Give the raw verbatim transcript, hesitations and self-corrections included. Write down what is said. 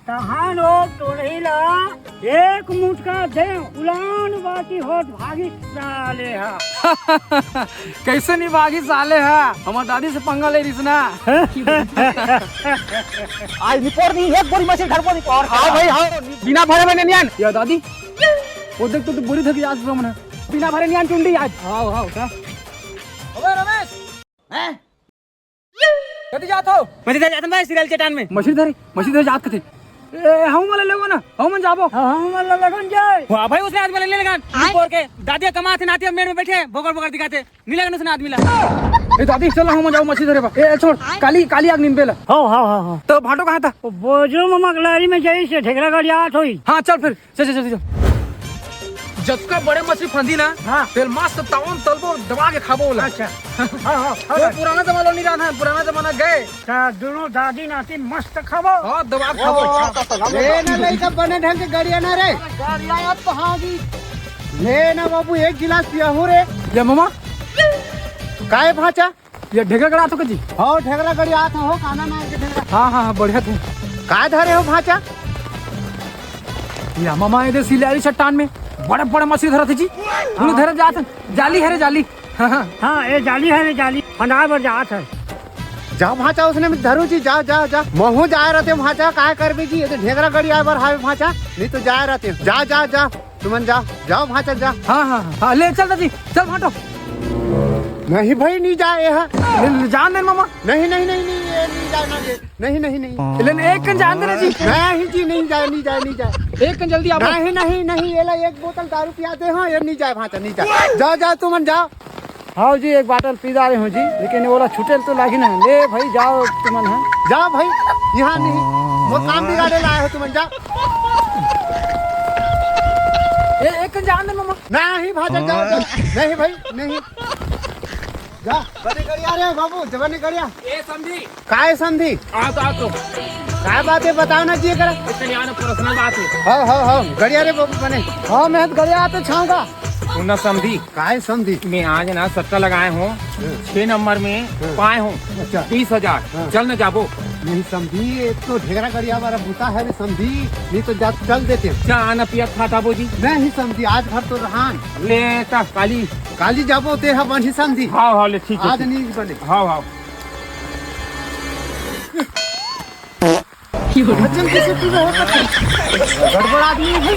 तहान ओ टोरही ला एक मुटका दे, उलान बाटी होत भागी साले हा। कैसे नहीं भागी साले हा? हमर दादी से पंगा ले रहिस ना। आज निपोर नहीं, एक बोरी मछली धरबो निपोर। हाँ भाई, हाँ, बिना भरे में नहीं आन। या दादी, वो देख तो, तो बोरी धर आज पूरा मना। बिना भरे नहीं आन चुंडी आज। आओ, आओ, का? अबे रमेश, हैं? कति जात हो? मछली धरे जात हन भाई, सिराल चट्टान में। मछली धरे, मछली धरे जात कथे। ए, हम वाला लेगो ना, हम मन जाबो। हाँ, हम वाला लगन जाए। वाह भाई, उसने आदमी ले लेगन। आय। ऊपर के दादिया कमाथे, नातिया मेड़ में बैठे, बोकर बोकर दिखाथे। नी लगन उसने आदमी ला। ए दादी, चल ना, हम जाओ मछली धरे बा। ए, छोड़, आय। काली, काली आग निम्बे ला। हाँ, हाँ, हाँ, हाँ। तो भाटो कहाँ था? वो बोजो ममा कलारी में जाई से ढेकरा गाड़ी आत होई। हाँ, चल फिर। चल, चल, चल, चल। जतका बड़े मछली फंदी ना, हाँ। तेल मस्त तावन तलबो दबा के खाबो ओला। अच्छा। हाँ, हाँ, हाँ। वो पुराना जमाना नहीं रहा ना, पुराना जमाना गए। ता दोनों दादी नाती मस्त खाबो। हाँ, दबा के खाबो। ओ, ले ना, ले सब बने ढंग के गड़िया ना रे। गड़िया तो हाँ जी। ले ना बाबू, एक गिलास पिया हूँ रे। ले मामा। काय भाचा? ये ढेकरा गड़ा तो जी? हो, ढेकरा गड़ी आत हो, काना नाम के ढेकरा। हाँ, हाँ, हाँ, बढ़िया थे। का धरे हो भाचा? या मामा, ये दे सिलारी चट्टान में बड़े बड़े मछली धरत हे जी। हाँ। धरत जात हे। जाली है रे, जाली। हाँ, हाँ। हाँ, ये जाली है रे, जाली। फंदा बर जात है। जा भाचा, उसने में धरू जी, जा, जा, जा। महू जाए रहते भाचा, काय करबे जी, ये तो ढेकरा गड़ी आए बर हावे भाचा, नहीं तो जाए रहते। जा, जा, जा। तुमन जाओ, जाओ भाचा, जा। हाँ, हाँ, हाँ, हाँ, ले चल दादी, चल भाटो। नहीं भाई, नहीं जाए, ये हा। ले, ले, जान दे मामा। नहीं, नहीं, नहीं, नहीं, ये नहीं जाए ना, ये। नहीं, नहीं, नहीं। ले, ले, एक कन जान दे ना जी। नहीं जी, नहीं जाए, नहीं जाए, नहीं जाए। एक कन जल्दी आओ। नहीं, नहीं, नहीं, ये ला एक बोतल दारू पिया दे, हाँ, ये नहीं जाए भाचा, नहीं जाए। जाओ, जाओ, तुमन जाओ। हाँ जी, एक बाटल पी डारे हूँ जी, लेकिन ओला छुटेल तो लागी ना। ले भाई, जाओ तुमन, हाँ। जाओ भाई, यहाँ नहीं, वो काम बिगाड़े लाए हो तुमन, जाओ। ए, एक कन जान दे मामा। नहीं भाचा, जाओ, जाओ। नहीं भाई, नहीं। जा, बने गड़िया रे बाबू, जवानी गड़िया। ए समधी। काय समधी? आ तो, आ तो। काय बात है, बताओ ना जी, करा। इतने यहाँ पर्सनल बात है। हाँ, हाँ, हाँ, गड़िया रे बाबू बने। हाँ, मैं तो गड़िया आते छाऊंगा। सुन ना समधी। काय समधी? मैं आज ना सट्टा लगाए हूँ, हाँ। छह नंबर में हाँ। पाए हूँ अच्छा। बीस हजार। हाँ। चल ना जाबो। नहीं समधी, ये तो ढेकरा गड़िया वाला बूता है रे समधी, नहीं तो जा, चल देते। जा ना पिया खाता बो जी। नहीं समधी, आज भर तो रहान। ले ता काली। काली जाबो, ते हा बनी समधी। हाँ, हाँ, ले, ठीक है, आज ठीक। नहीं बने। हाँ, हाँ। भजन कैसे पूरा होता है? गड़बड़ आदमी है भाई।